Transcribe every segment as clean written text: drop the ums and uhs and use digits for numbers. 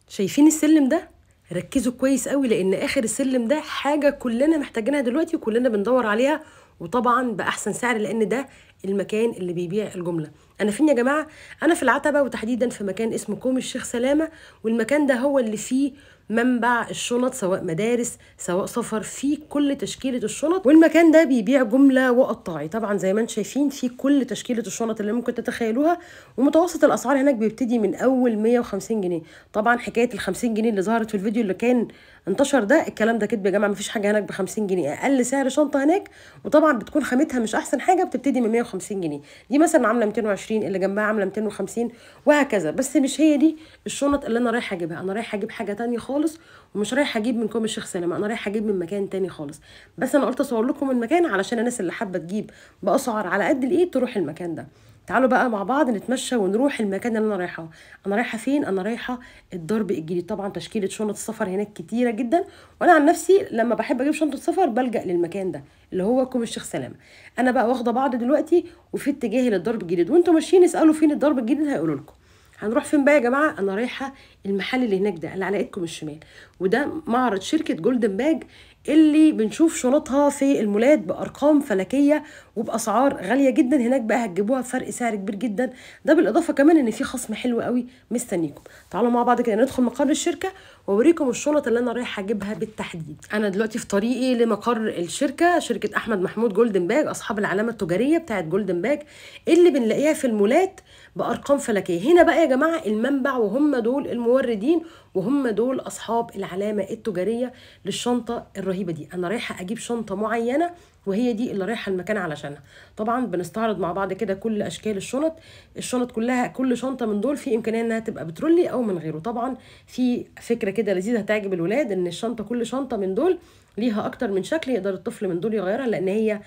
شايفين السلم ده؟ ركزوا كويس قوي، لان اخر السلم ده حاجة كلنا محتاجينها دلوقتي وكلنا بندور عليها، وطبعا باحسن سعر، لان ده المكان اللي بيبيع الجملة. انا فين يا جماعة؟ انا في العتبة، وتحديدا في مكان اسمه كوم الشيخ سلامه، والمكان ده هو اللي فيه منبع الشنط، سواء مدارس سواء سفر، فيه كل تشكيله الشنط. والمكان ده بيبيع جملة وقطاعي، طبعا زي ما انتم شايفين فيه كل تشكيله الشنط اللي ممكن تتخيلوها، ومتوسط الاسعار هناك بيبتدي من اول 150 جنيه. طبعا حكاية ال 50 جنيه اللي ظهرت في الفيديو اللي كان انتشر ده، الكلام ده كدب يا جماعة، مفيش حاجة هناك ب 50 جنيه، اقل سعر شنطه هناك، وطبعا بتكون خامتها مش احسن حاجة، بتبتدي من 150 جنيه. دي مثلا عامله 220، اللي جنبها عامله 250 وهكذا. بس مش هي دي الشنط اللي انا رايحة اجيبها، انا رايحة اجيب حاجة تانية خالص، ومش رايحة اجيب من كوم الشيخ سلامه، انا رايحة اجيب من مكان تاني خالص. بس انا قلت اصور لكم المكان علشان الناس اللي حابة تجيب باسعار على قد الايد تروح المكان ده. تعالوا بقى مع بعض نتمشى ونروح المكان اللي انا رايحة. انا رايحة فين؟ انا رايحة الدرب الجديد. طبعا تشكيله شنط السفر هناك كتيرة جدا، وانا عن نفسي لما بحب اجيب شنطه سفر بلجأ للمكان ده اللي هو كوم الشيخ سلامه. انا بقى واخده بعض دلوقتي وفي اتجاهي للدرب الجديد، وانتم ماشيين اسالوا فين الدرب الجديد هيقولوا لكم. هنروح فين بقى يا جماعة؟ انا رايحة المحل اللي هناك ده اللي على ايدكم الشمال، وده معرض شركة جولدن باج اللي بنشوف شنطها في المولات بارقام فلكيه وباسعار غالية جدا. هناك بقى هتجيبوها بفرق سعر كبير جدا، ده بالاضافة كمان ان في خصم حلو قوي مستنيكم. تعالوا مع بعض كده ندخل مقر الشركة واوريكم الشنط اللي انا رايحة اجيبها بالتحديد. انا دلوقتي في طريقي لمقر الشركة، شركة احمد محمود جولدن باج، اصحاب العلامة التجارية بتاعه جولدن باج اللي بنلاقيها في المولات بارقام فلكيه. هنا بقى يا جماعة المنبع، وهم دول الموردين وهم دول اصحاب العلامة التجارية للشنطه الرهيبة دي. انا رايحة اجيب شنطه معينة وهي دي اللي رايحة المكان علشانها. طبعا بنستعرض مع بعض كده كل اشكال الشنط، الشنط كلها كل شنطه من دول في امكانية انها تبقى بترولي او من غيره. طبعا في فكرة كده لذيذة هتعجب الولاد، ان الشنطة كل شنطه من دول ليها اكتر من شكل، يقدر الطفل من دول يغيرها لان هي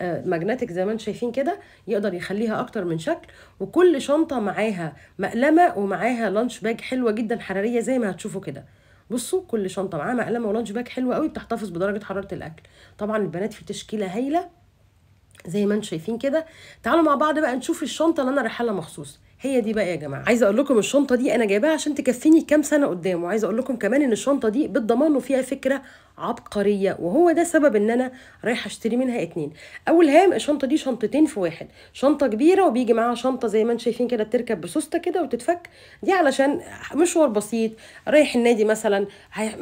magnetic زي ما انتم شايفين كده، يقدر يخليها اكتر من شكل. وكل شنطه معاها مقلمه ومعاها lunch bag حلوة جدا حرارية زي ما هتشوفوا كده. بصوا كل شنطه معاها مقلمه و lunch bag حلوة قوي بتحتفظ بدرجة حرارة الاكل. طبعا البنات في تشكيله هايلة زي ما انتم شايفين كده. تعالوا مع بعض بقى نشوف الشنطة اللي انا رايحة لها مخصوص. هي دي بقى يا جماعة، عايزه اقول لكم الشنطة دي انا جايباها عشان تكفيني كام سنة قدام، وعايزه اقول لكم كمان ان الشنطة دي بالضمان وفيها فكرة عبقرية، وهو ده سبب ان انا رايحة اشتري منها اتنين. اول هام الشنطة دي شنطتين في واحد، شنطه كبيرة وبيجي معاها شنطه زي ما انتم شايفين كده بتركب بسوسته كده وتتفك، دي علشان مشوار بسيط، رايح النادي مثلا،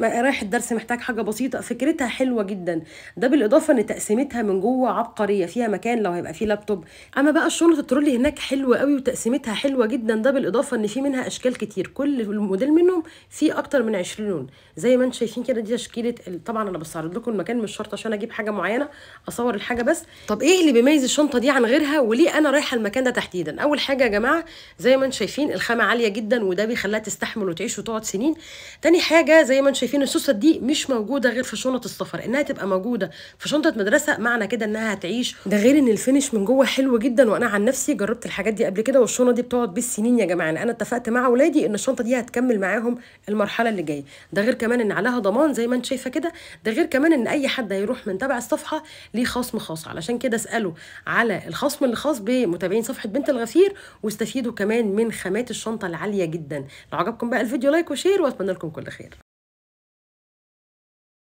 رايح الدرس محتاج حاجة بسيطة، فكرتها حلوة جدا. ده بالاضافة ان تقسيمتها من جوه عبقرية، فيها مكان لو هيبقى فيه لابتوب. اما بقى الشنطة الترولي هناك حلوة قوي وتقسيمتها حلوة جدا، ده بالاضافة ان في منها اشكال كتير، كل موديل منهم فيه اكتر من 20 لون زي ما انتم شايفين كده. دي تشكيله. طبعا انا بستعرض لكم المكان، مش شرط عشان اجيب حاجة معينة اصور الحاجة بس. طب ايه اللي بيميز الشنطة دي عن غيرها وليه انا رايحة المكان ده تحديدا؟ اول حاجة يا جماعة زي ما انتم شايفين الخامة عالية جدا، وده بيخليها تستحمل وتعيش وتقعد سنين. تاني حاجة زي ما انتم شايفين السوسه دي مش موجودة غير في شنط السفر، انها تبقى موجودة في شنطه مدرسه معنى كده انها هتعيش. ده غير ان ال finish من جوه حلو جدا، وانا عن نفسي جربت الحاجات دي قبل كده، والشنطه دي بتقعد بالسنين يا جماعة. انا اتفقت مع اولادي ان الشنطة دي هتكمل معاهم المرحلة اللي جاية. ده غير كمان ان عليها ضمان زي ما انت شايفه كده. ده غير كمان ان اي حد هيروح من تبع الصفحة ليه خصم خاص، علشان كده اسالوا على الخصم اللي خاص بمتابعين صفحة بنت الغفير، واستفيدوا كمان من خامات الشنطة العالية جدا. لو عجبكم بقى الفيديو like و share، واتمنى لكم كل خير.